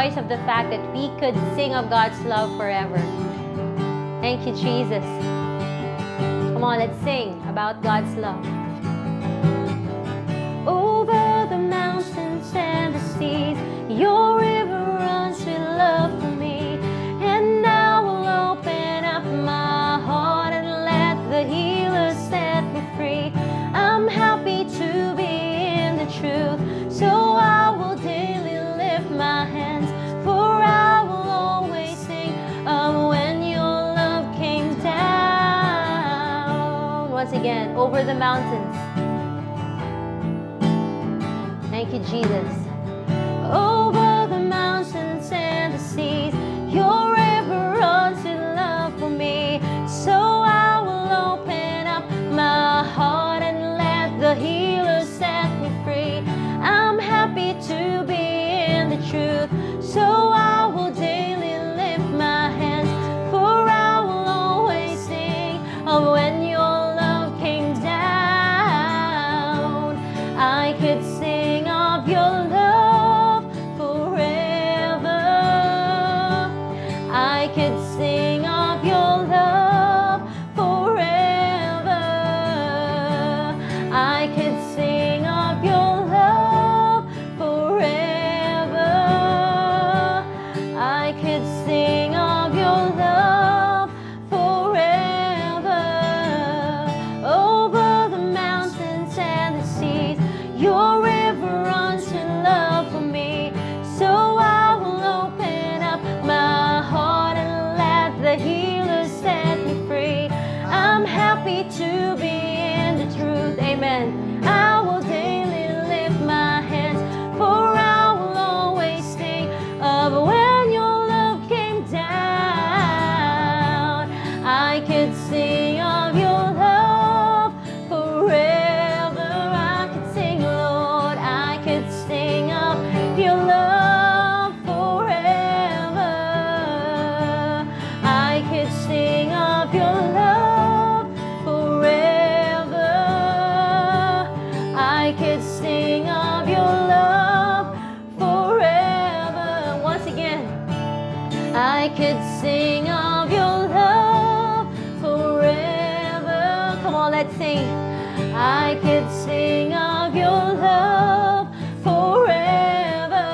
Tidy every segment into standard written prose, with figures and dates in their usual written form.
rejoice of the fact that we could sing of God's love forever. Thank you, Jesus. Come on, let's sing about God's love. Over the mountains and the seas, your river runs with love for me. And I will open up my heart and let the healer set me free. I'm happy to be in the truth, so I will daily lift my hands, for I will always sing of when your love came down. Once again, over the mountains. Thank you, Jesus. Over the mountains and the seas, your river runs with love for me. So I will open up my heart and let the healer set me free. I'm happy to be in the truth, so I will daily lift my hands, for I will always sing of when your love came down. I could sing of your love forever. I could sing of your love forever. I could sing of your love forever. I could sing of your love forever. Over the mountains and the seas, your river runs with love for me. So I will open up my heart and let the healer set me free. I'm happy to be in the truth. Amen. I will daily lift my hands, for I will always sing of when your love came down. I could sing of your love forever. I could sing, Lord, I could sing of your love forever. I could sing of your love forever. I could sing of your love forever. Once again, I could sing of your love forever. Come on, let's sing. I could sing of your love forever.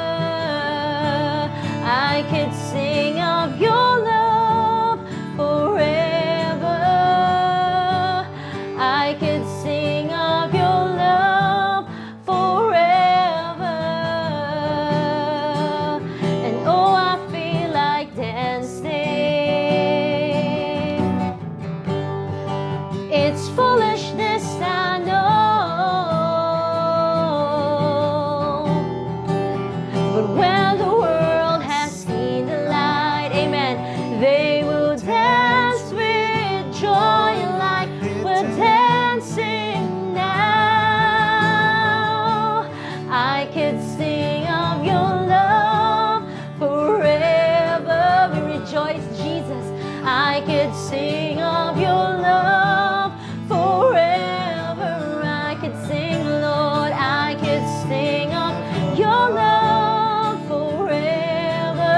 I could sing of your love forever. I could sing of your love forever. And oh, I feel like dancing. It's foolishness, I know. But when the world has seen the light, amen, they will dance with joy like we're dancing now. I could sing of your love forever. We rejoice, Jesus. I could sing of your love forever. I could sing, Lord, I could sing of your love forever.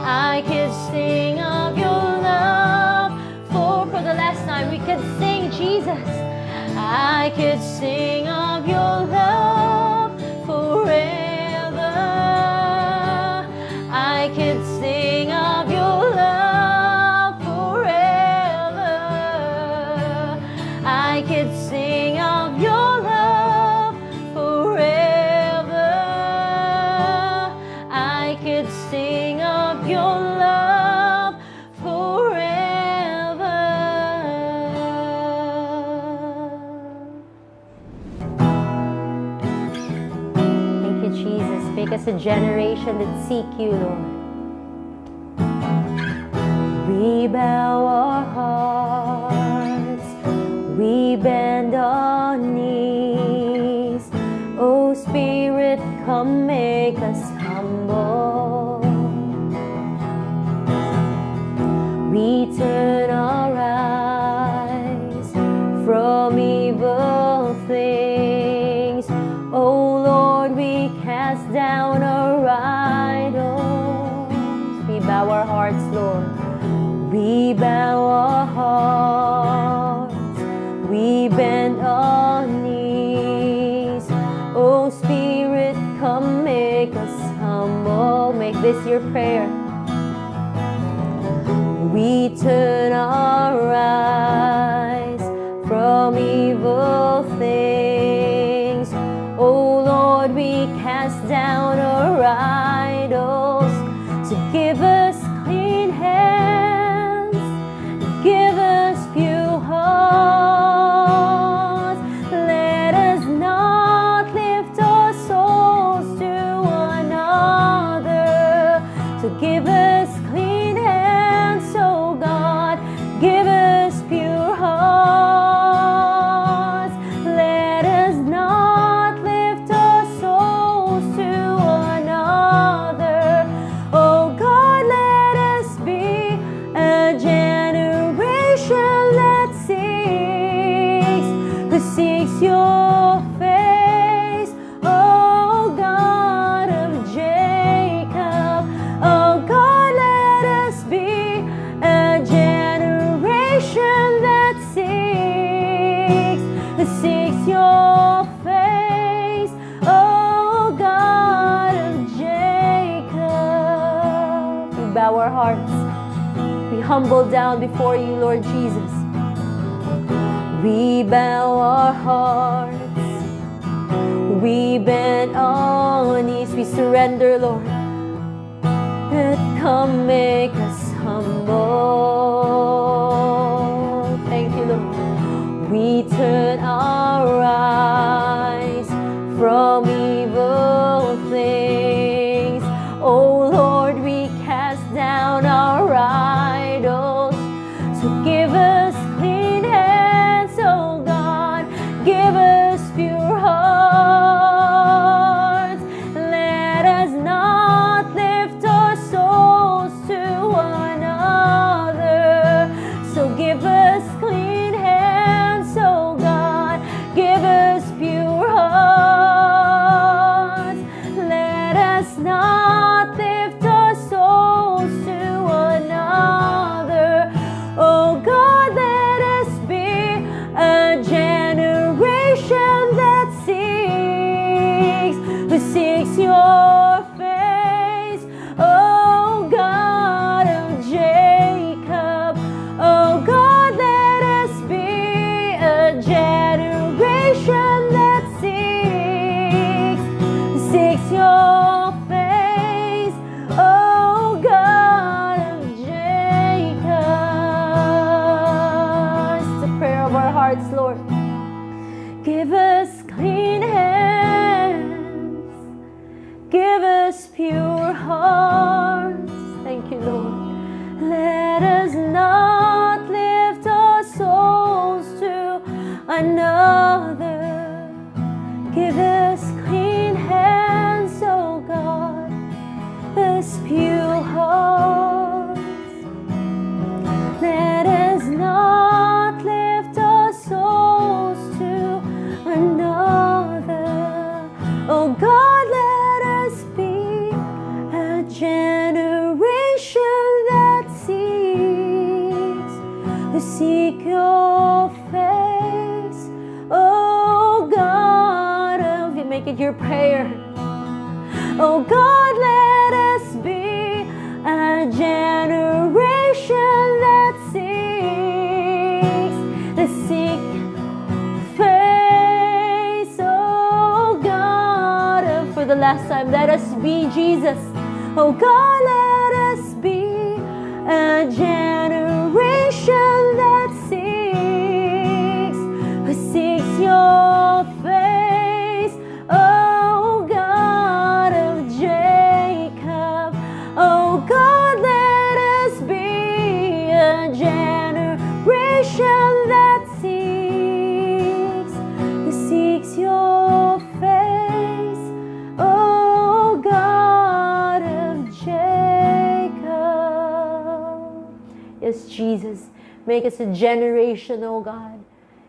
I could sing of your love for the last time. We could sing, Jesus. I could sing of your love forever. I could sing of your love forever. I could sing of your love forever. I could sing of your love forever. Thank you, Jesus. Make us a generation that seek you, Lord. We bow our hearts, we bend our knees. Oh Spirit, come make us humble. We turn our eyes from evil things. Oh Lord, we cast down our We bow our hearts, we bend our knees. Oh Spirit, come make us humble. Make this your prayer. We turn our eyes from evil things. Oh Lord, we cast down our idols. So give us clean hands, give us pure hearts. Let us not lift our souls to another. So give us clean hands, oh God, give us pure hearts. Let us not lift our souls to another. Oh God, let us be a generation that seeks, who seeks your face. Oh God of Jacob, oh God, let us be a generation that seeks, who seeks your face. Oh God of Jacob. We bow our hearts. We humble down before you, Lord Jesus. We bow our hearts. We bend our knees. We surrender, Lord. But come make us humble. Thank you, Lord. We turn our eyes from evil things. Oh Lord, we cast down our idols. So give us clean hands, oh God. Give us pure hearts. Let us not lift our souls to another. So give us clean hands, oh God. Give us pure hearts. Let us not lift our souls to another. Oh God, let us be a generation that seeks, who seeks your face. Oh God of Jacob, oh God, let us be a generation that seeks, seeks your face. Oh God of Jacob. It's the prayer of our hearts, Lord. Give us clean hands. Give us pure hearts. Thank you, Lord. Let us not lift our souls to another. Give us clean hands, oh God. Us pure hearts. Let us not lift our souls to another. Oh God, let us be a generation that seeks, who seek your face. Oh God, of you make it your prayer. Oh God, let us be a generation that seek face. Oh God, for the last time, let us be Jesus. Oh God, let us be a generation that seeks, who seeks your face. Oh God of Jacob, oh God, let us be a generation that seeks, who seeks your face. Oh God of Jacob. Yes, Jesus, make us a generation, oh God,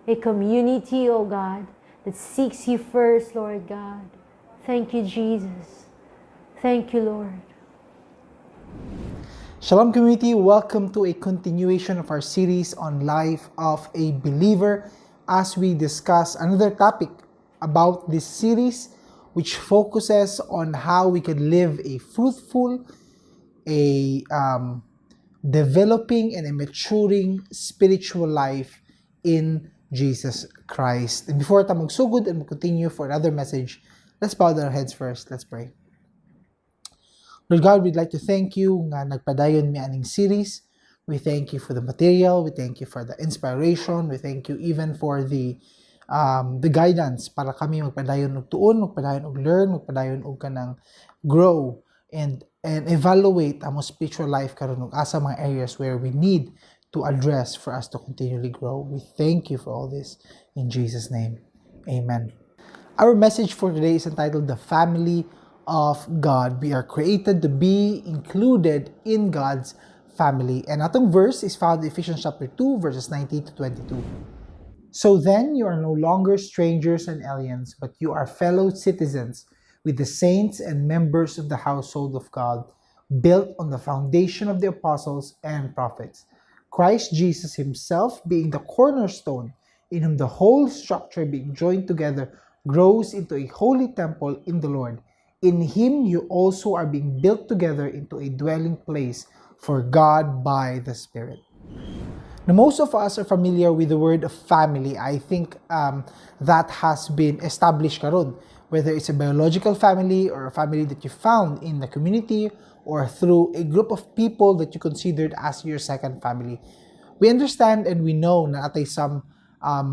a community, oh God, that seeks you first, Lord God. Thank you, Jesus. Thank you, Lord. Shalom, community, welcome to a continuation of our series on life of a believer as we discuss another topic about this series, which focuses on how we can live a fruitful, a developing and a maturing spiritual life in Jesus Christ. And before ta magsugod and continue for another message, let's bow our heads first. Let's pray. Lord God, we'd like to thank you nga nagpadayon mi aning series. We thank you for the material, we thank you for the inspiration, we thank you even for the guidance para kami magpadayon og tuon, magpadayon og learn, magpadayon og kanang grow and evaluate among spiritual life karon ug asa mga areas where we need to address for us to continually grow. We thank you for all this in Jesus' name. Amen. Our message for today is entitled "The Family of God." We are created to be included in God's family. And atong verse is found in Ephesians chapter 2, verses 19 to 22. "So then you are no longer strangers and aliens, but you are fellow citizens with the saints and members of the household of God, built on the foundation of the apostles and prophets, Christ Jesus himself being the cornerstone, in whom the whole structure being joined together grows into a holy temple in the Lord. In him you also are being built together into a dwelling place for God by the Spirit." Now, most of us are familiar with the word family. I think that has been established karon, whether it's a biological family or a family that you found in the community or through a group of people that you considered as your second family. We understand and we know na atay some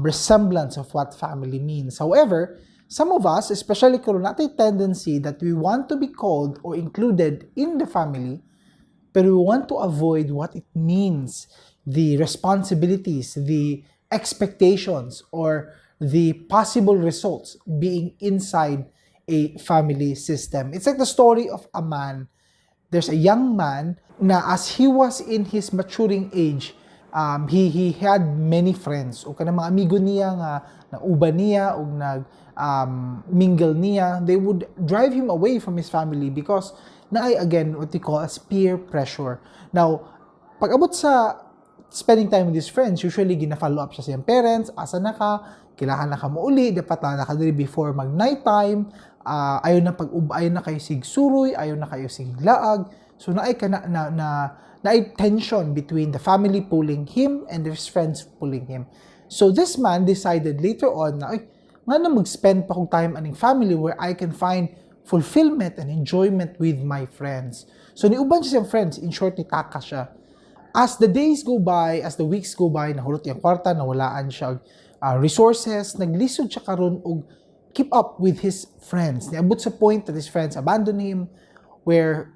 resemblance of what family means. However, some of us, especially karon, natay tendency that we want to be called or included in the family, pero we want to avoid what it means, the responsibilities, the expectations, or the possible results being inside a family system. It's like the story of a man. There's a young man na as he was in his maturing age, he had many friends. O kanang mga amigo niya nga nauban niya o nag mingle niya, they would drive him away from his family because naay, again, what they call as peer pressure. Now, pag abot sa spending time with his friends, usually gina-follow up siya sa iyang parents, "Asa na ka, kailangan na ka muuli, dapat na ka diri before mag night time, ayaw na pag ayaw na kayo sig suroy, ayaw na kayo sig laag." So naay ka na, na, na naay tension between the family pulling him and his friends pulling him. So this man decided later on na, "Ay, nga na mag-spend pa kong time aning family where I can find fulfillment and enjoyment with my friends?" So niuban siya sa friends, in short, nitakas siya. As the days go by, as the weeks go by, nahurot iyang kwarta, nawalaan siya og resources, naglisod siya karon og keep up with his friends. Niabot sa point that his friends abandoned him, where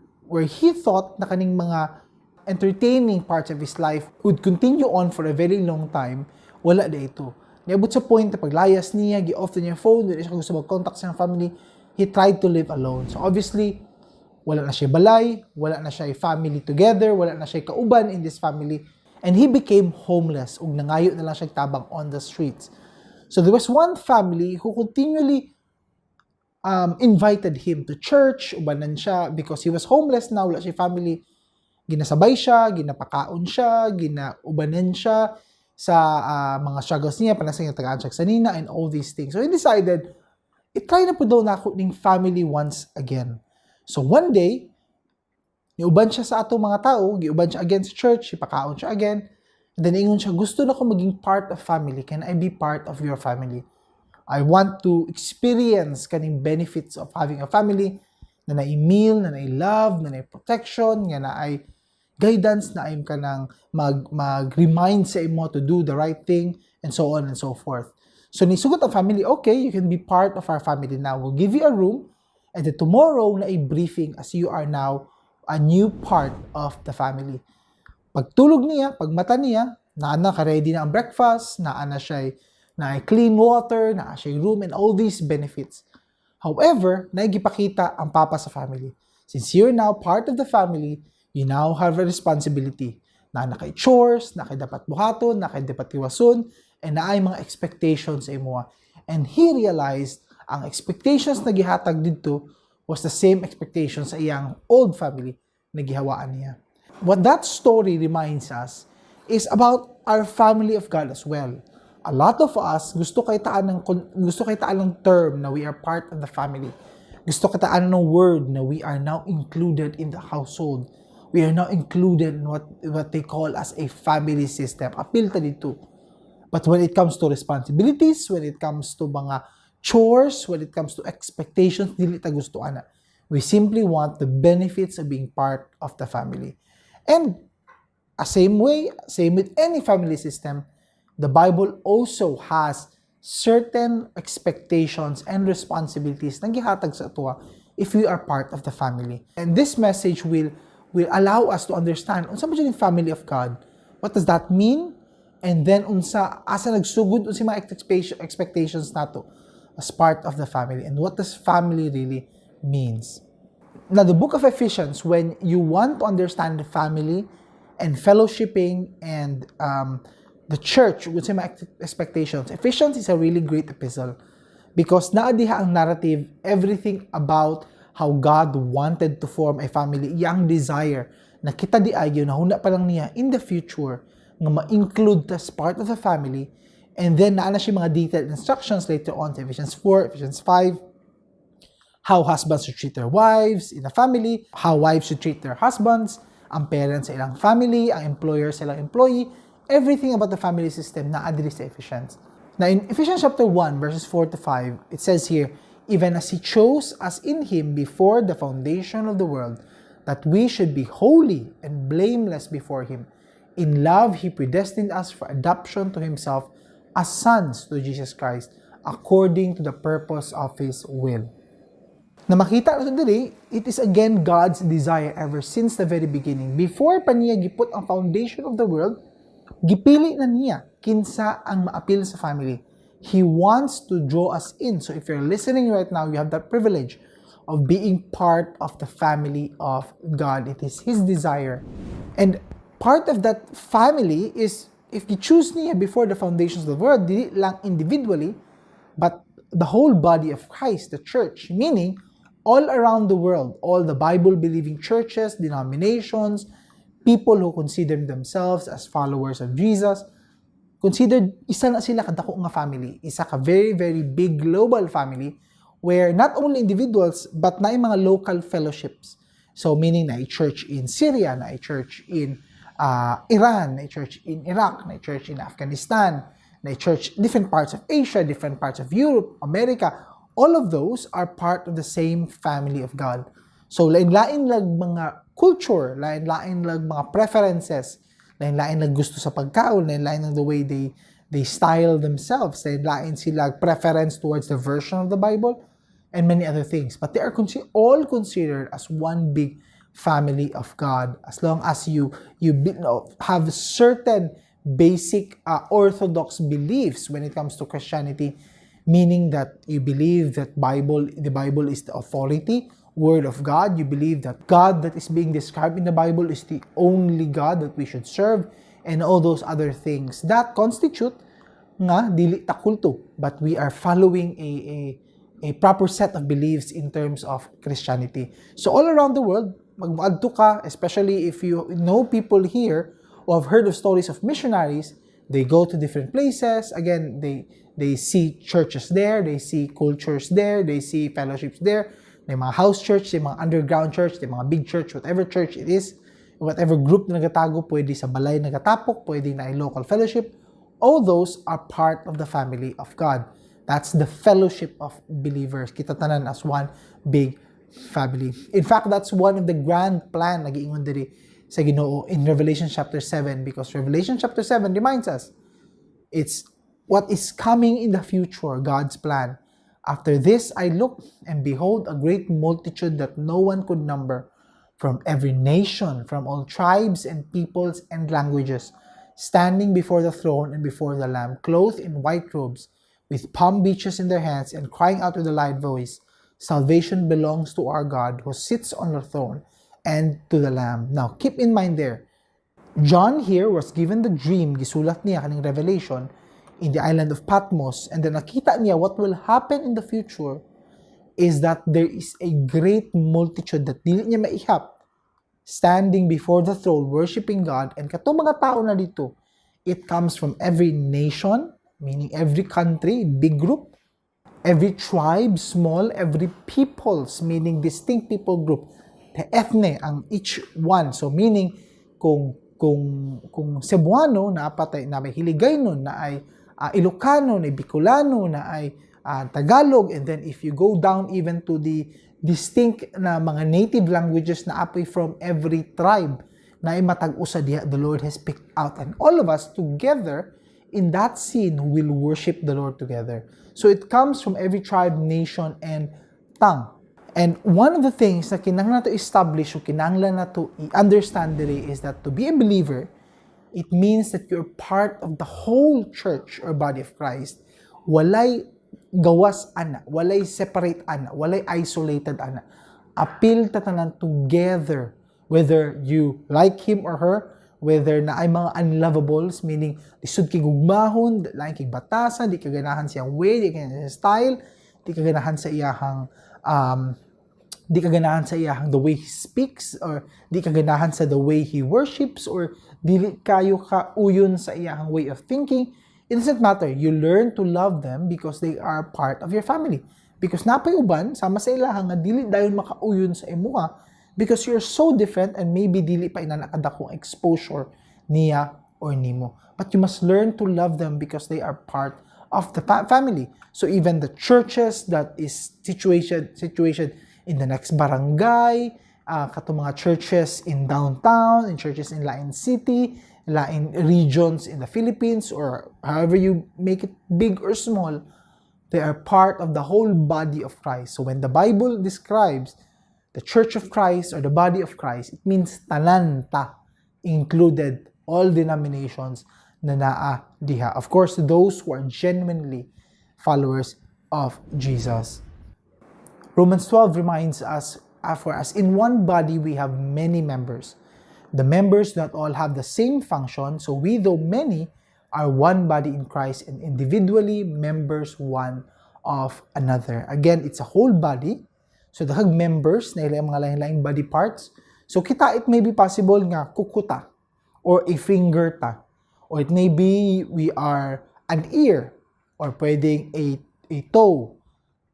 he thought na kaning mga entertaining parts of his life would continue on for a very long time, wala na ito. Niabot sa point na paglayas niya, gi-off na niya yung phone, dili siya gusto mag-contact sa iyang family, he tried to live alone. So obviously, wala na siya balay, wala na siya family together, wala na siya kauban in this family, and he became homeless ug nangayo na lang siya tabang on the streets. So there was one family who continually invited him to church, ubanan siya because he was homeless now, wala siya family. Ginasabay siya, ginapakaon siya, ginaubanan siya sa mga struggles niya, panasang niya tagaan siya sa nina and all these things. So he decided, "I-try na pud daw nako ning family once again." So one day, niuban siya sa atong mga tao, giuban siya again sa church, ipakaon siya again. And then ingon siya, "Gusto na ko maging part of family. Can I be part of your family? I want to experience kaning benefits of having a family na naay meal, na naay love, na naay protection, nga naay guidance, na ay kanang mag-remind sa imo to do the right thing," and so on and so forth. So nisugot ang family, "Okay, you can be part of our family now. We'll give you a room and then tomorrow naay briefing as you are now a new part of the family." Pagtulog niya, pagmata niya, naa na ka-ready na ang breakfast, naa na siya na clean water, naa siya room and all these benefits. However, naigipakita ang papa sa family, "Since you're now part of the family, you now have a responsibility. Naa na kay chores, naa kay dapat buhaton, naa kay dapat iwason, and naay mga expectations sa imoha." And he realized ang expectations na gihatag didto was the same expectations sa iyang old family na gihawaan niya. What that story reminds us is about our family of God as well. A lot of us gusto kitaan ng term na we are part of the family. Gusto kitaan ng word na we are now included in the household. We are now included in what they call as a family system. Apil ta didto. But when it comes to responsibilities, when it comes to mga chores, when it comes to expectations, dili ta gusto ana. We simply want the benefits of being part of the family. And a same way, same with any family system, the Bible also has certain expectations and responsibilities na gihatag sa atoa if we are part of the family. And this message will allow us to understand unsa ba jud yung family of God. What does that mean? And then unsa asa nagsugod, unsa mga expectations nato as part of the family, and what does family really means. Now, the book of Ephesians, when you want to understand the family and fellowshipping and the church with some expectations, Ephesians is a really great epistle because naa diha ang narrative, everything about how God wanted to form a family, iyang desire na kita diay gihunahuna pa lang niya in the future nga ma-include as part of the family. And then naa na siya mga detailed instructions later on sa Ephesians 4, Ephesians 5, how husbands should treat their wives in a family, how wives should treat their husbands, ang parents sa ilang family, ang employer sa ilang employee, everything about the family system naa diri sa Ephesians. Now, in Ephesians chapter 1, verses 4 to 5, it says here, "Even as He chose us in Him before the foundation of the world, that we should be holy and blameless before Him. In love, He predestined us for adoption to Himself as sons to Jesus Christ, according to the purpose of His will." Na makita nato diri, it is again God's desire ever since the very beginning. Before pa niya gi-put ang foundation of the world, gipili na niya kinsa ang maapil sa family. He wants to draw us in. So if you're listening right now, you have that privilege of being part of the family of God. It is His desire. And part of that family is if you choose niya before the foundations of the world, dili lang individually, but the whole body of Christ, the church, meaning all around the world, all the Bible-believing churches, denominations, people who consider themselves as followers of Jesus, considered isa na sila kadako nga family, isa ka very, very big global family where not only individuals but naay mga local fellowships. So meaning naay church in Syria, naay church in Iran, naay church in Iraq, naay church in Afghanistan, naay church different parts of Asia, different parts of Europe, America. All of those are part of the same family of God. So lain-lain lag mga culture, lain-lain lag mga preferences, lain-lain lag gusto sa pagkaon, lain-lain ng the way they style themselves, lain-lain sila preference towards the version of the Bible and many other things. But they are all considered as one big family of God as long as you have certain basic orthodox beliefs when it comes to Christianity, meaning that you believe that Bible the Bible is the authority, word of God. You believe that God that is being described in the Bible is the only God that we should serve, and all those other things that constitute nga dili ta kulto, but we are following a proper set of beliefs in terms of Christianity. So all around the world, magmuadto ka, especially if you know people here who have heard of stories of missionaries, they go to different places. Again, they see churches there, they see cultures there, they see fellowships there. May mga house church, may mga underground church, may mga big church, whatever church it is, whatever group na nagatago, pwede sa balay nagatapok, pwede naay local fellowship. All those are part of the family of God. That's the fellowship of believers. Kita tanan as one big family. In fact, that's one of the grand plan na giingon diri sa Ginoo in Revelation chapter 7, because Revelation chapter 7 reminds us it's what is coming in the future, God's plan. "After this I looked, and behold, a great multitude that no one could number, from every nation, from all tribes and peoples and languages, standing before the throne and before the Lamb, clothed in white robes, with palm branches in their hands, and crying out with a loud voice, 'Salvation belongs to our God who sits on the throne and to the Lamb.'" Now, keep in mind there, John here was given the dream, gisulat niya kaning Revelation in the island of Patmos, and then nakita niya what will happen in the future is that there is a great multitude that dili niya maihap. standing before the throne worshiping God, and katong mga tao na didto, it comes from every nation, meaning every country, big group, every tribe, small, every peoples, meaning distinct people group, the ethne, ang each one. So meaning, kung Cebuano, naa pa tay na may Hiligaynon, naay Ilocano, na Bicolano, naay Tagalog, and then if you go down even to the distinct na mga native languages, naa poy from every tribe na ay matag usa diha the Lord has picked out, and all of us together in that scene will worship the Lord together. So it comes from every tribe, nation, and tongue. And one of the things na kinahanglan nato establish o kinahanglan nato i-understand diri is that to be a believer, it means that you're part of the whole church or body of Christ. Walay gawas ana, walay separate ana, walay isolated ana. Apil ta tanan together, whether you like him or her, whether naay mga unlovables, meaning lisod kay gugmahon, lain kay batasan, di ka ganahan siyang way, di ka ganahan sa style, di ka ganahan sa iyahang the way he speaks, or di ka ganahan sa the way he worships, or dili kayo ka uyon sa iyahang way of thinking. It doesn't matter. You learn to love them because they are part of your family, because naa pay uban sama sa ilaha nga dili dayon makauyon sa imuha because you're so different and maybe dili pa inana kadakong exposure niya or nimo, but you must learn to love them because they are part of the family. So even the churches that is situated in the next barangay, katong mga churches in downtown, in churches in lain city, lain regions in the Philippines, or however you make it big or small, they are part of the whole body of Christ. So when the Bible describes the Church of Christ or the body of Christ, it means tanan ta, included all denominations na naa diha. Of course, those who are genuinely followers of Jesus. Romans 12 reminds us, "For as in one body we have many members. The members do not all have the same function, so we, though many, are one body in Christ and individually members one of another." Again, it's a whole body. So daghang members na ilang mga lain-laing body parts. So kita, it may be possible nga kuko ta or a finger ta. Or it may be we are an ear or pwedeng a toe.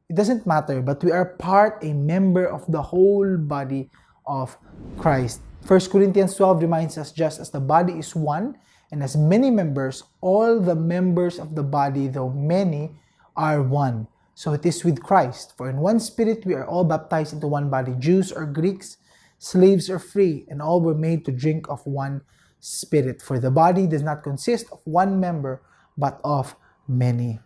It doesn't matter, but we are part, a member of the whole body of Christ. 1 Corinthians 12 reminds us, "Just as the body is one and has many members, all the members of the body, though many, are one. So it is with Christ. For in one Spirit we are all baptized into one body, Jews or Greeks, slaves or free, and all were made to drink of one Spirit. For the body does not consist of one member, but of many."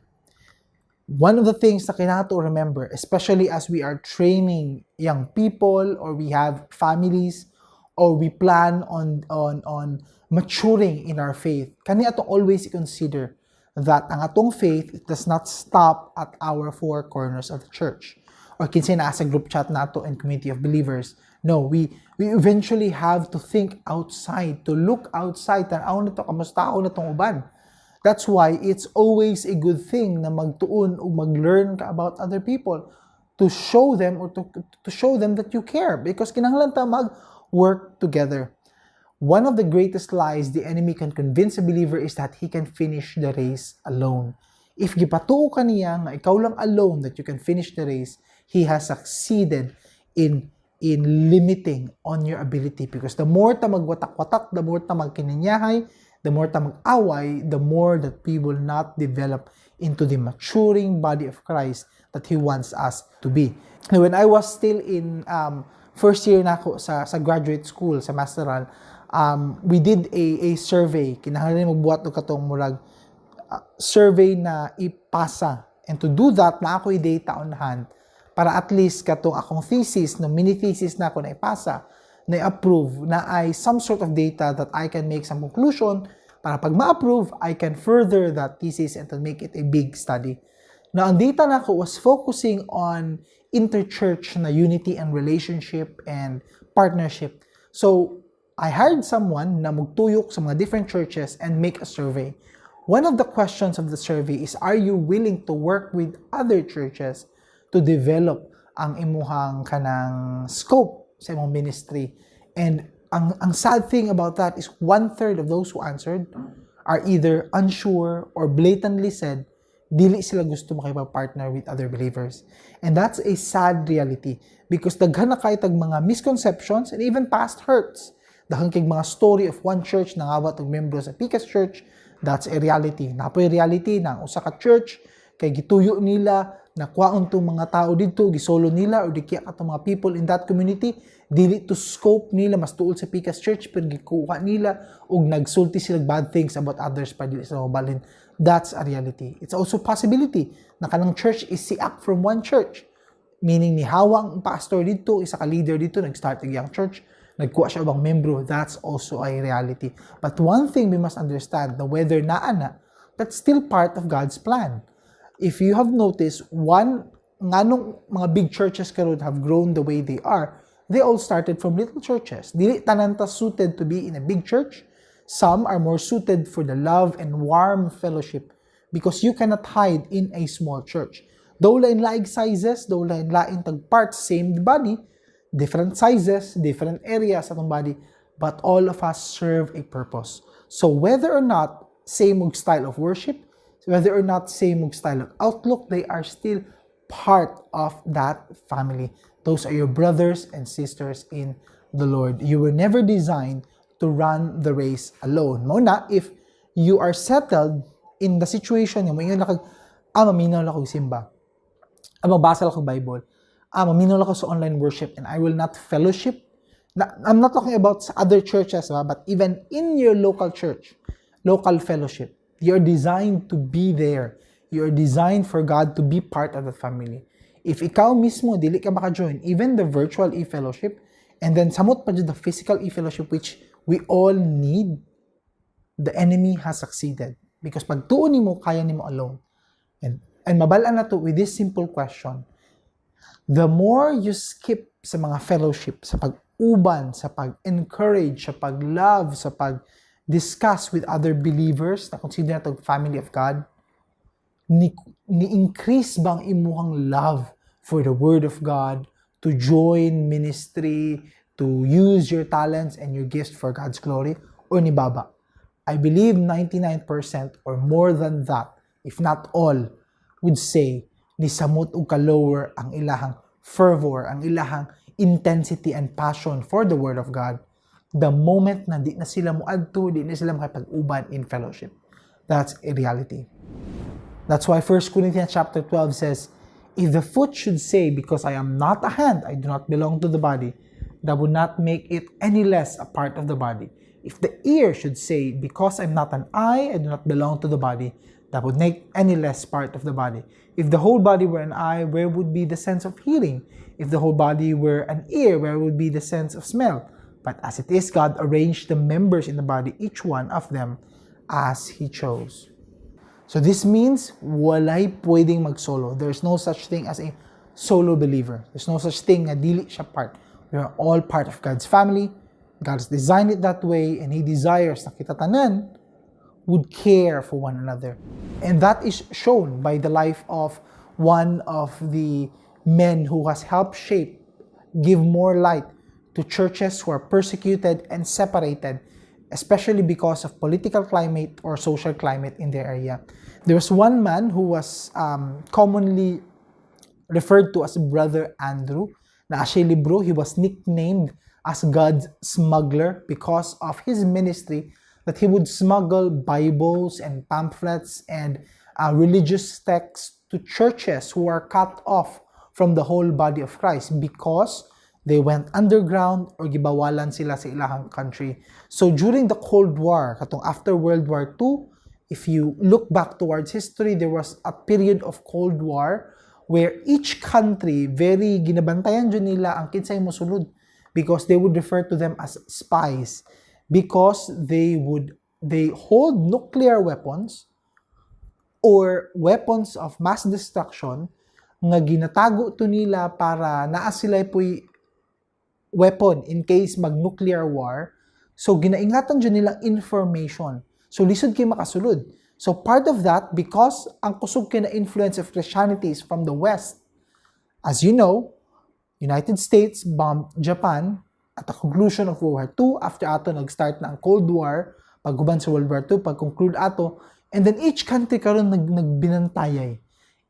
One of the things na kailangan to remember, especially as we are training young people or we have families or we plan on maturing in our faith, kani atong always consider that ang atong faith, it does not stop at our four corners of the church or kinsay naa sa group chat nato and community of believers. No, we eventually have to think outside, to look outside, tan-aw nato kamusta atong uban. That's why it's always a good thing na magtuon o mag-learn ka about other people to show them or to show them that you care, because kinahanglan ta mag-work together. One of the greatest lies the enemy can convince a believer is that he can finish the race alone. If gipatuo ka niya nga ikaw lang alone that you can finish the race, he has succeeded in limiting on your ability, because the more ta magwatak-watak, the more ta magkininyahay, the more ta mag-away, the more that we will not develop into the maturing body of Christ that He wants us to be. Now, when I was still in first year nako sa graduate school, sa masteral, we did a survey. Kinahanglan magbuhat og katong murag survey na ipasa. And to do that, naa ko'y data on hand para at least katong akong thesis, no mini thesis na ako na ipasa, na i-approve, naay some sort of data that I can make some conclusion para pag ma-approve, I can further that thesis and to make it a big study. Now, ang data nako was focusing on interchurch na unity and relationship and partnership. So, I hired someone na magtuyok sa mga different churches and make a survey. One of the questions of the survey is, are you willing to work with other churches to develop ang imuhang kanang scope sa imong ministry And ang sad thing about that is one-third of those who answered are either unsure or blatantly said dili sila gusto makipag-partner with other believers. And that's a sad reality because daghan na kay tag mga misconceptions and even past hurts. Daghan kay mga story of one church nangawat og membro sa Pikas Church. That's a reality. Naa poy reality na ang usa ka church kay gituyo nila na kwaon tong mga tao didto, gisolo nila or di kaya katong mga people in that community, dili to scope nila, mas tuol sa Pikas Church, pero gikuha nila og nagsulti sila bad things about others pa dili sila mabalhin. That's a reality. It's also possibility na kanang church is siak from one church. Meaning nihawa ang pastor didto, isa ka leader didto, nag-start ang iyang church, nagkuha siya ubang membro. That's also a reality. But one thing we must understand, na whether naa na, that's still part of God's plan. If you have noticed, one, nganong mga big churches karon have grown the way they are, they all started from little churches. Dili tanan ta suited to be in a big church. Some are more suited for the love and warm fellowship because you cannot hide in a small church. Though lain-laing sizes, though lain-lain tag parts, same body, different sizes, different areas atong body, but all of us serve a purpose. So whether or not same og style of worship, whether or not same og style of outlook, they are still part of that family. Those are your brothers and sisters in the Lord. You were never designed to run the race alone. Mao na, if you are settled in the situation nga moingon lang kag, "Ah, maminaw lang kog simba. Ah, magbasa lang kog Bible. Ah, maminaw lang ko sa online worship and I will not fellowship." Na, I'm not talking about sa other churches, ba, but even in your local church, local fellowship, you're designed to be there. You're designed for God to be part of the family. If ikaw mismo dili ka maka-join, even the virtual e-fellowship, and then samot pa jud the physical e-fellowship, which we all need, the enemy has succeeded. Because pag tuo nimo, kaya nimo alone. And mabal-an na to with this simple question. The more you skip sa mga fellowship, sa pag-uban, sa pag-encourage, sa pag-love, sa pag-discuss with other believers na consider na to family of God, ni-increase bang imuhang love for the Word of God, to join ministry, to use your talents and your gifts for God's glory, or ni baba? I believe 99% or more than that, if not all, would say ni samot og ka-lower ang ilahang fervor, ang ilahang intensity and passion for the Word of God the moment na di na sila moadto, di na sila makipag-uban in fellowship. That's a reality. That's why 1 Corinthians chapter 12 says, "If the foot should say, 'Because I am not a hand, I do not belong to the body,' that would not make it any less a part of the body. If the ear should say, 'Because I'm not an eye, I do not belong to the body,' that would make any less part of the body. If the whole body were an eye, where would be the sense of hearing? If the whole body were an ear, where would be the sense of smell? But as it is, God arranged the members in the body, each one of them, as He chose." So this means walay pwedeng mag-solo. There's no such thing as a solo believer. There's no such thing na dili siya part. We are all part of God's family. God has designed it that way, and He desires na kita tanan would care for one another. And that is shown by the life of one of the men who has helped shape, give more light to churches who are persecuted and separated, especially because of political climate or social climate in their area. There was one man who was commonly referred to as Brother Andrew. Naa siya libro, he was nicknamed as God's smuggler because of his ministry, that he would smuggle Bibles and pamphlets and religious texts to churches who are cut off from the whole body of Christ because they went underground or gibawalan sila sa ilahang country. So during the Cold War, katong after World War II, if you look back towards history, there was a period of Cold War where each country very ginabantayan jud nila ang kinsay mosulod because they would refer to them as spies, because they hold nuclear weapons or weapons of mass destruction nga ginatago to nila para naa sila poy weapon in case mag-nuclear war. So ginaingatan jud nila information. So lisod kay makasulod. So part of that, because ang kusog kay na influence of Christianity is from the West. As you know, United States bombed Japan. At the conclusion of World War II, after ato nag-start na ang Cold War, paghuman sa World War II, pag-conclude ato, and then each country karon nagbinantayay.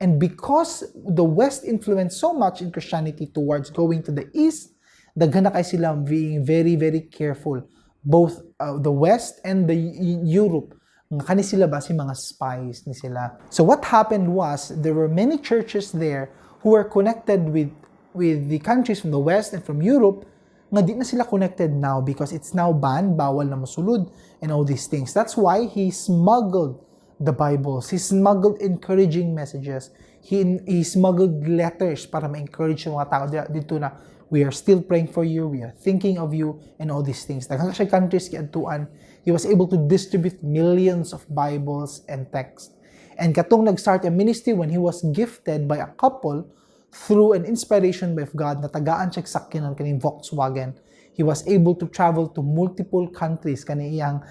And because the West influenced so much in Christianity towards going to the East, daghan na kay sila being very, very careful. Both the West and the Europe. Nga kani sila ba si mga spies ni sila. So what happened was there were many churches there who were connected with the countries from the West and from Europe nga di na sila connected now because it's now banned, bawal na mosulod and all these things. That's why he smuggled the Bibles. He smuggled encouraging messages. He smuggled letters para ma-encourage yung mga tao dito na we are still praying for you, we are thinking of you, and all these things. Daghan siya countries giadtuan. He was able to distribute millions of Bibles and texts. And katong nag-start a ministry when he was gifted by a couple through an inspiration by God na tagaan siya sakyanan, kaning Volkswagen. He was able to travel to multiple countries kani iyang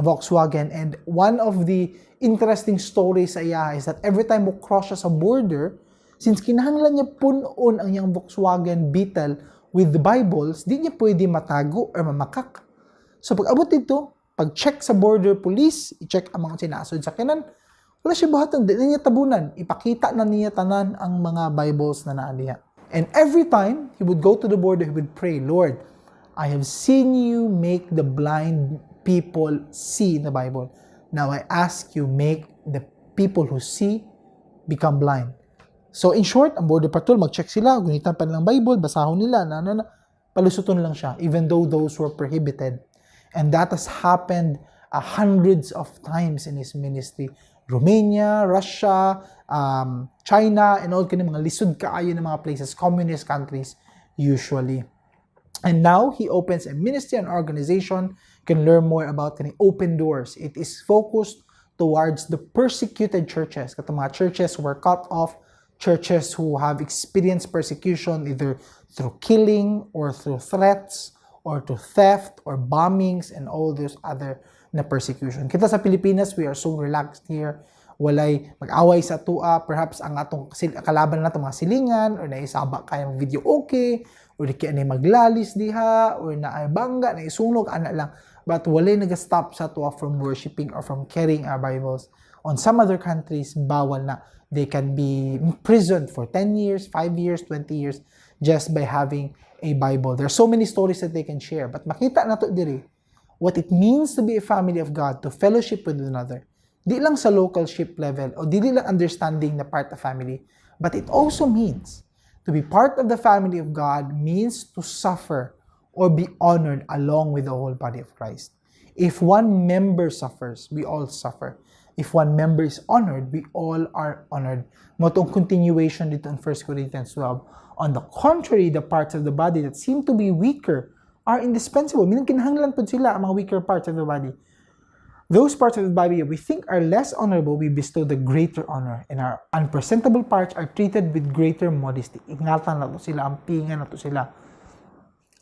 Volkswagen, and one of the interesting stories sa iya is that every time mo cross siya sa border, since kinahanglan niya punon ang iyang Volkswagen Beetle with the Bibles, di niya pwede matago or mamakak. So pag abot dito, pag check sa border police, i-check ang mga sinasod sa kinan, wala siya buhaton, di na niya tabunan. Ipakita na niya tanan ang mga Bibles na naa diha. And every time he would go to the border, he would pray, "Lord, I have seen you make the blind people see in the Bible. Now I ask you, make the people who see become blind." So in short, ang border patrol, mag-check sila, gunitan pa nilang Bible, basahon nila, na, na, na, palusuton lang siya, even though those were prohibited. And that has happened hundreds of times in his ministry. Romania, Russia, China, and all kini mga lisod kaayo ng mga places, communist countries usually. And now he opens a ministry and organization. You can learn more about kani Open Doors. It is focused towards the persecuted churches. Katong mga churches who were cut off, churches who have experienced persecution either through killing or through threats or to theft or bombings and all those other na persecution. Kita sa Pilipinas, we are so relaxed here. Walay mag-away sa atua, perhaps ang atong kalaban na mga silingan or naisaba kaya video okay or di kaya ni maglalis diha or naay bangga, na isunog, ana lang. But walay nag-stop sa atua from worshiping or from carrying our Bibles. On some other countries, bawal na. They can be imprisoned for 10 years, 5 years, 20 years just by having a Bible. There are so many stories that they can share. But makita na to diri what it means to be a family of God, to fellowship with one another. Di lang sa local ship level o di lang understanding na part of family, but it also means to be part of the family of God means to suffer or be honored along with the whole body of Christ. If one member suffers, we all suffer. If one member is honored, we all are honored. Mao tong continuation dito in 1 Corinthians 12. On the contrary, the parts of the body that seem to be weaker are indispensable. Meaning, kinahanglan po sila ang mga weaker parts of the body. Those parts of the body we think are less honorable, we bestow the greater honor. And our unpresentable parts are treated with greater modesty. Ingatan na to sila, ampingan na to sila.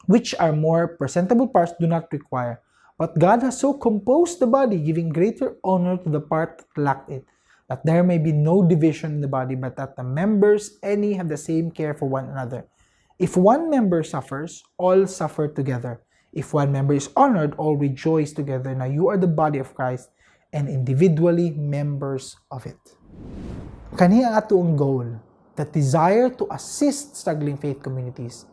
Which our more presentable parts do not require. But God has so composed the body, giving greater honor to the part that lacked it, that there may be no division in the body, but that the members any have the same care for one another. If one member suffers, all suffer together. If one member is honored, all rejoice together. Now you are the body of Christ and individually members of it. Kani ang atoang goal, that desire to assist struggling faith communities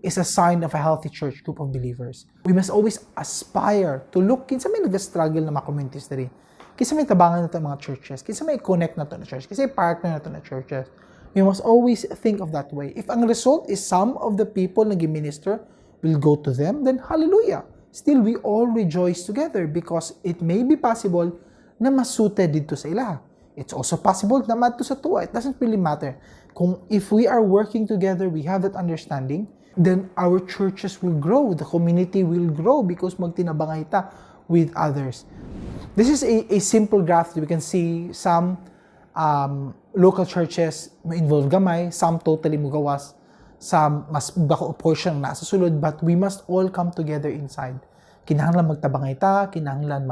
is a sign of a healthy church group of believers. We must always aspire to look kinsa may nag-struggle na mga communities diri. Kinsa may tabangan nato mga churches, kinsa may connect nato na church, kinsa may partner nato na churches. We must always think of that way. If ang result is some of the people na minister will go to them, then hallelujah. Still, we all rejoice together because it may be possible na masuted dito sa ilaha. It's also possible na madto sa atoa. It doesn't really matter. Kung if we are working together, we have that understanding, then our churches will grow, the community will grow because magtinabangay ta with others. This is a simple graph that we can see some local churches mo involve gamay, some totally mugawas, some mas bako portion nasa sulod, but we must all come together inside. Kinahanglan magtabangay ta, kinahanglan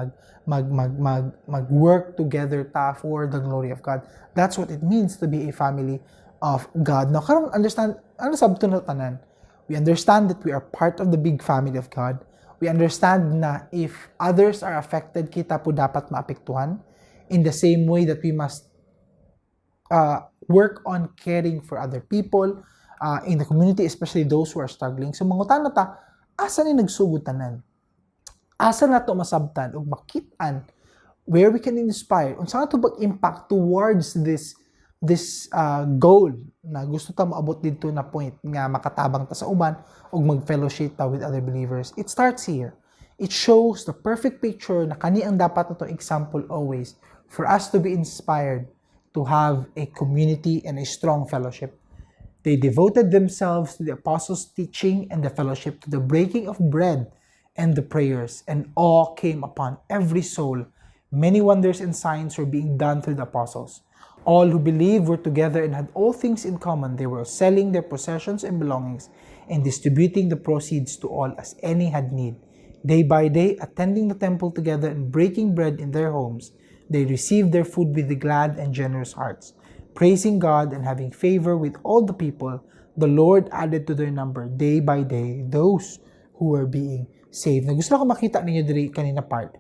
mag work together ta for the glory of God. That's what it means to be a family of God. Now, karon understand ano sabto na tanan. We understand that we are part of the big family of God. We understand na if others are affected, kita pud dapat maapektuhan. In the same way that we must work on caring for other people in the community, especially those who are struggling. So mangutana ta, asa ni nagsugod tanan? Asa nato masabtan ug makit-an where we can inspire unsa ato pag-impact towards this goal na gusto ta moabot didto na point nga makatabang ta sa uban ug mag-fellowship ta with other believers? It starts here. It shows the perfect picture na kani ang dapat nato example always for us to be inspired to have a community and a strong fellowship. They devoted themselves to the apostles' teaching and the fellowship, to the breaking of bread and the prayers, and awe came upon every soul. Many wonders and signs were being done through the apostles. All who believed were together and had all things in common. They were selling their possessions and belongings and distributing the proceeds to all as any had need. Day by day, attending the temple together and breaking bread in their homes, they received their food with glad and generous hearts, praising God and having favor with all the people. The Lord added to their number day by day those who were being saved. Na gusto ko makita ninyo diri kanina part.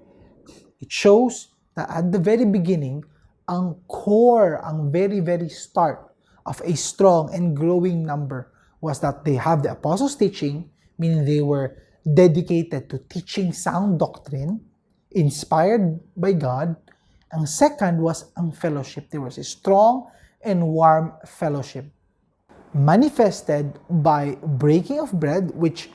It shows that at the very beginning, ang core, ang very, very start of a strong and growing number was that they have the apostles' teaching, meaning they were dedicated to teaching sound doctrine, inspired by God. Ang second was ang fellowship. There was a strong and warm fellowship manifested by breaking of bread, which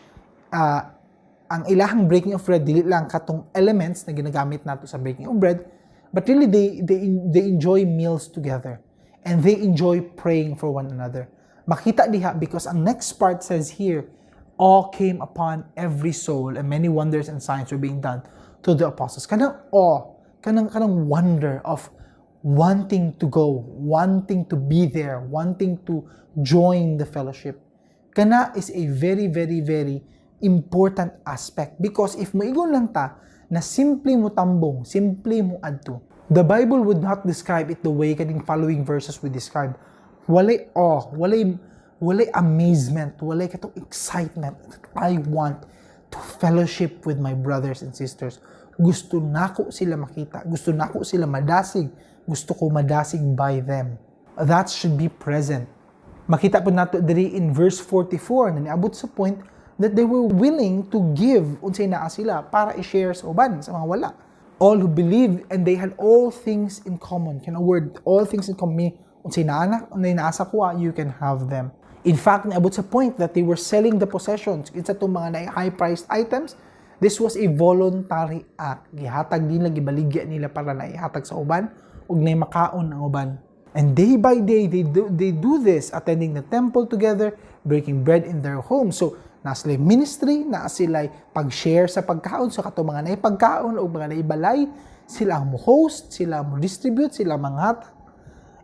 ang ilahang breaking of bread dili lang katong elements na ginagamit nato sa breaking of bread, but really they enjoy meals together and they enjoy praying for one another. Makita diha because ang next part says here, awe came upon every soul and many wonders and signs were being done to the apostles. Kanang awe, kanang wonder of wanting to go, wanting to be there, wanting to join the fellowship. Kana is a very, very, very important aspect because if moingon lang ta na simple mo tambong, simple mo adto, the Bible would not describe it the way kaning following verses would describe. Walay awe, walay amazement, walay katong excitement. I want to fellowship with my brothers and sisters. Gusto nako sila makita. Gusto nako sila madasig. Gusto ko madasig by them. That should be present. Makita pud nato diri in verse 44 na niabot sa point that they were willing to give unsay naa sila para i-share sa uban, sa mga wala. All who believed and they had all things in common. Kana word, all things in common, meaning, unsay naa na, unsay naa sa akoa, you can have them. In fact, niabot sa point that they were selling the possessions. Kinsa itong mga high-priced items, this was a voluntary act. Gihatag nila, gibaligya nila para na ihatag sa uban ug nay makaon ang uban. And day by day, they do this, attending the temple together, breaking bread in their home. So, naa sila ministry, naa sila pag-share sa pagkaon sa katong mga naipagkaon o mga naibalay, sila ang mo-host, sila ang mo-distribute, sila ang manghatag.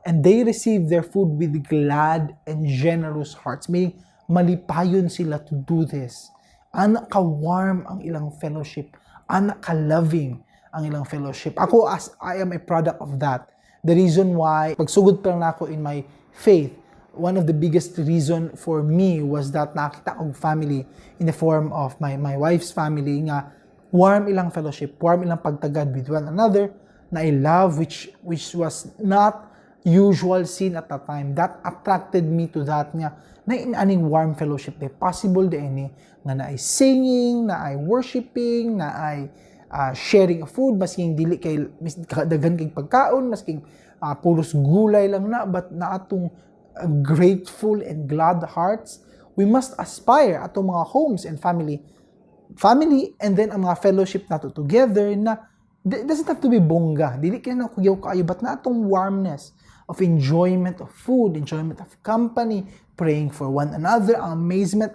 And they receive their food with glad and generous hearts. Meaning, malipayon sila to do this. Ana ka warm ang ilang fellowship. Ana ka loving ang ilang fellowship. Ako, as I am a product of that. The reason why pagsugod pa lang ako in my faith, one of the biggest reason for me was that nakita og family in the form of my wife's family nga warm ilang fellowship, warm ilang pagtagad with one another, na I love which was not usual seen at that time. That attracted me to that nga na aning warm fellowship de possible de ini nga naay singing, naay worshiping, naay sharing of food, masking dili kay mis, daghan kay pagkaon, masking puros gulay lang na, but na atong grateful and glad hearts. We must aspire atong mga homes and family and then ang mga fellowship nato together na it doesn't have to be bongga, dili kay na kuyaw kaayo, but na atong warmness of enjoyment of food, enjoyment of company, praying for one another, ang amazement,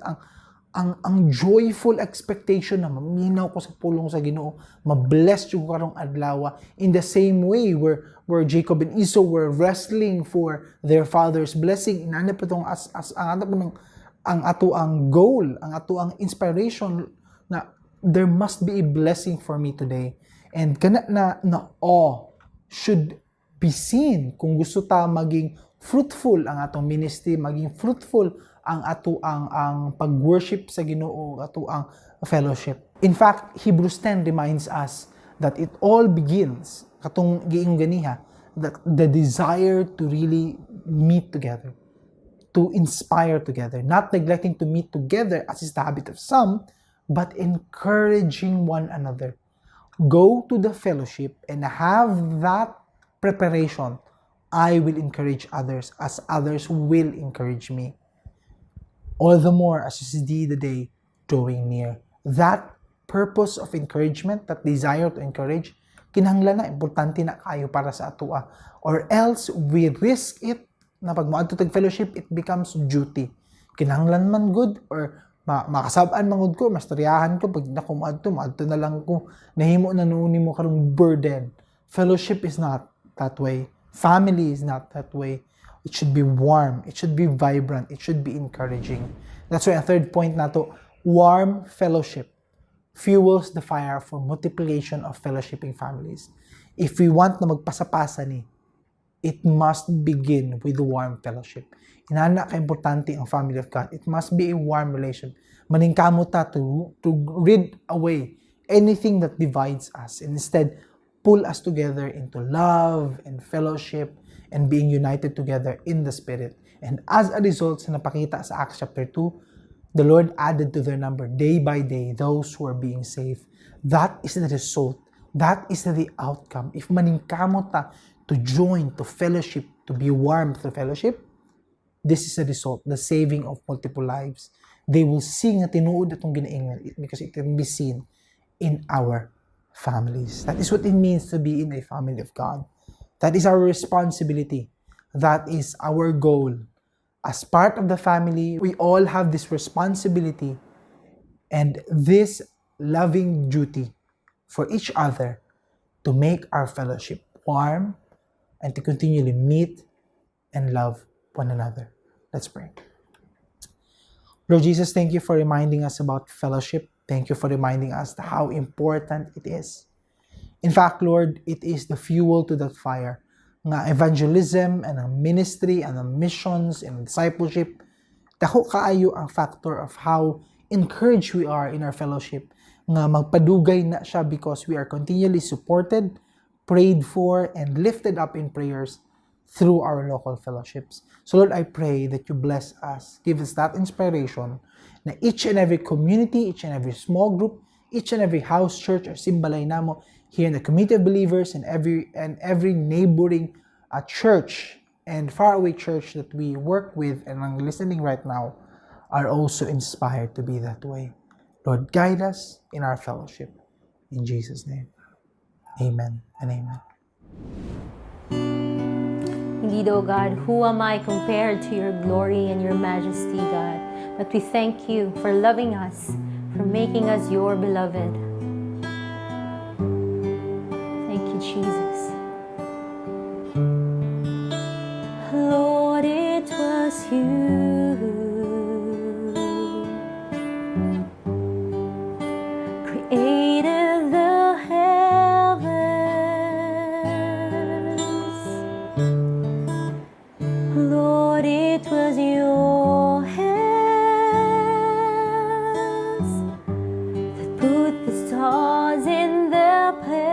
ang joyful expectation na maminaw ko sa pulong sa Ginoo, ma-bless jud ko karong adlaw, in the same way where Jacob and Esau were wrestling for their father's blessing. Inana pa tong as ang ato po ng ang ato ang goal, ang ato ang inspiration na there must be a blessing for me today. And kana na awe should be seen kung gusto ta maging fruitful ang atong ministry, maging fruitful ang ato ang pag-worship sa Ginoo, ato ang fellowship. In fact, Hebrews 10 reminds us that it all begins katong giingon ganiha, that the desire to really meet together, to inspire together, not neglecting to meet together as is the habit of some, but encouraging one another. Go to the fellowship and have that preparation. I will encourage others as others will encourage me. All the more as you see the day drawing near. That purpose of encouragement, that desire to encourage, kinahanglan na, importante na kaayo para sa atoa. Or else, we risk it na pag moadto tag fellowship, it becomes duty. Kinahanglan man gud or makasab-an man gud ko, mastoryahan ko, pag na ko moadto, moadto na lang ko. Nahimo na nuon nimo karong burden. Fellowship is not that way. Family is not that way. It should be warm. It should be vibrant. It should be encouraging. That's why ang third point nato, warm fellowship fuels the fire for multiplication of fellowshipping families. If we want na magpasapasa ni, it must begin with warm fellowship. Inana ka-importante ang family of God. It must be a warm relation. Maningkamot ta to rid away anything that divides us and instead pull us together into love and fellowship and being united together in the Spirit. And as a result, sa napakita sa Acts chapter 2, the Lord added to their number day by day those who are being saved. That is the result. That is the outcome. If maningkamot ta to join, to fellowship, to be warm through fellowship, this is the result, the saving of multiple lives. They will see nga tinuod atong ginaingon because it can be seen in our families. That is what it means to be in a family of God. That is our responsibility. That is our goal. As part of the family, we all have this responsibility and this loving duty for each other to make our fellowship warm and to continually meet and love one another. Let's pray. Lord Jesus, thank you for reminding us about fellowship. Thank you for reminding us how important it is. In fact, Lord, it is the fuel to that fire. Nga evangelism and ang ministry and ang missions and discipleship, dako kaayo ang factor of how encouraged we are in our fellowship. Nga magpadugay na siya because we are continually supported, prayed for, and lifted up in prayers through our local fellowships. So Lord, I pray that you bless us, give us that inspiration na each and every community, each and every small group, each and every house church or simbalay namo here in the community of believers and every neighboring church and faraway church that we work with and are listening right now are also inspired to be that way. Lord, guide us in our fellowship. In Jesus' name. Amen and amen. Indeed, O God, who am I compared to your glory and your majesty, God? But we thank you for loving us, for making us your beloved. Thank you, Jesus. Lord, it was you created the heavens. Lord, it was your hands that put the stars in their place.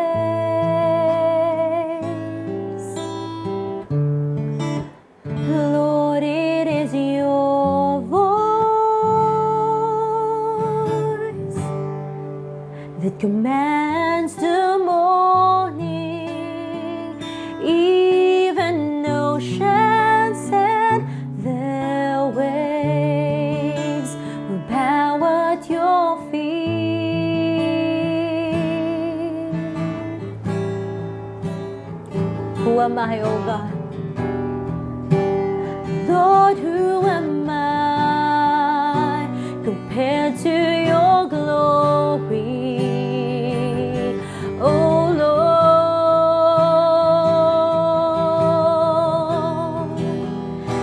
Lord, it is your voice that commands the morning, even oceans and their waves will bow at your feet. Who am I, O God? Lord, who am I compared to your glory? Oh Lord,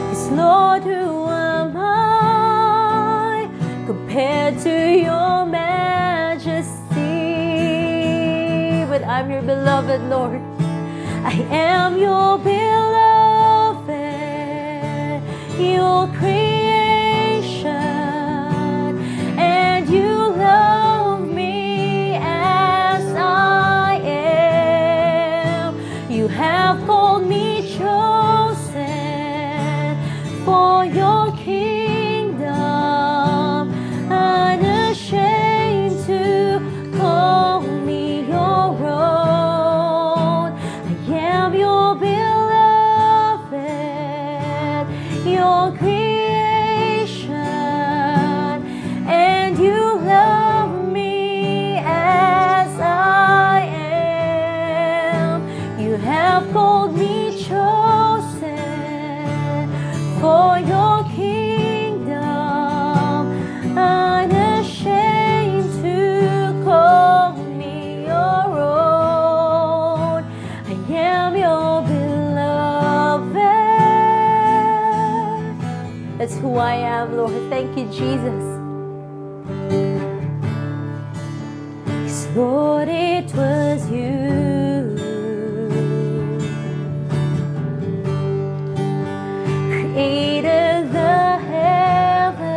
'cause Lord, who am I compared to your majesty? But I'm your beloved, Lord. I am your beloved, your creation. Have called me chosen for your kingdom, unashamed to call me your own. I am your beloved, your creation, and you love me as I am. You have called me chosen for your kingdom, unashamed to call me your own. I am your beloved. That's who I am, Lord. Thank you, Jesus. 'Cause Lord, it was you created the heavens.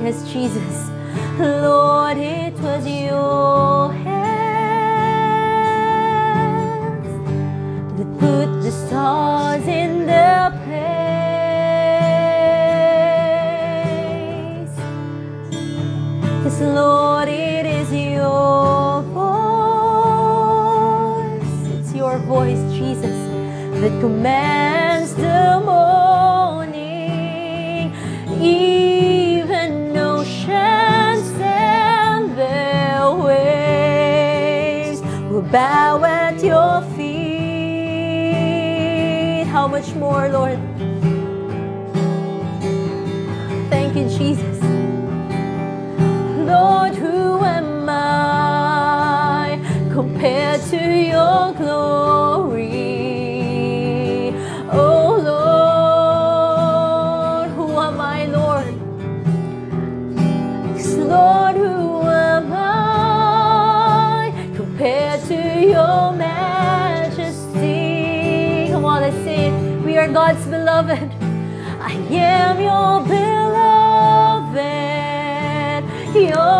Yes, Jesus. Lord, it was your hands that put the stars in their place. 'Cause Lord, it is your voice. It's your voice, Jesus, that commands the morning. Even oceans and their waves will bow at your feet. How much more, Lord? Thank you, Jesus. Lord, who am I compared to your glory? Oh Lord, who am I, Lord? 'Cause Lord, who am I compared to your majesty? Come on, let's sing it. We are God's beloved. I am your beloved, your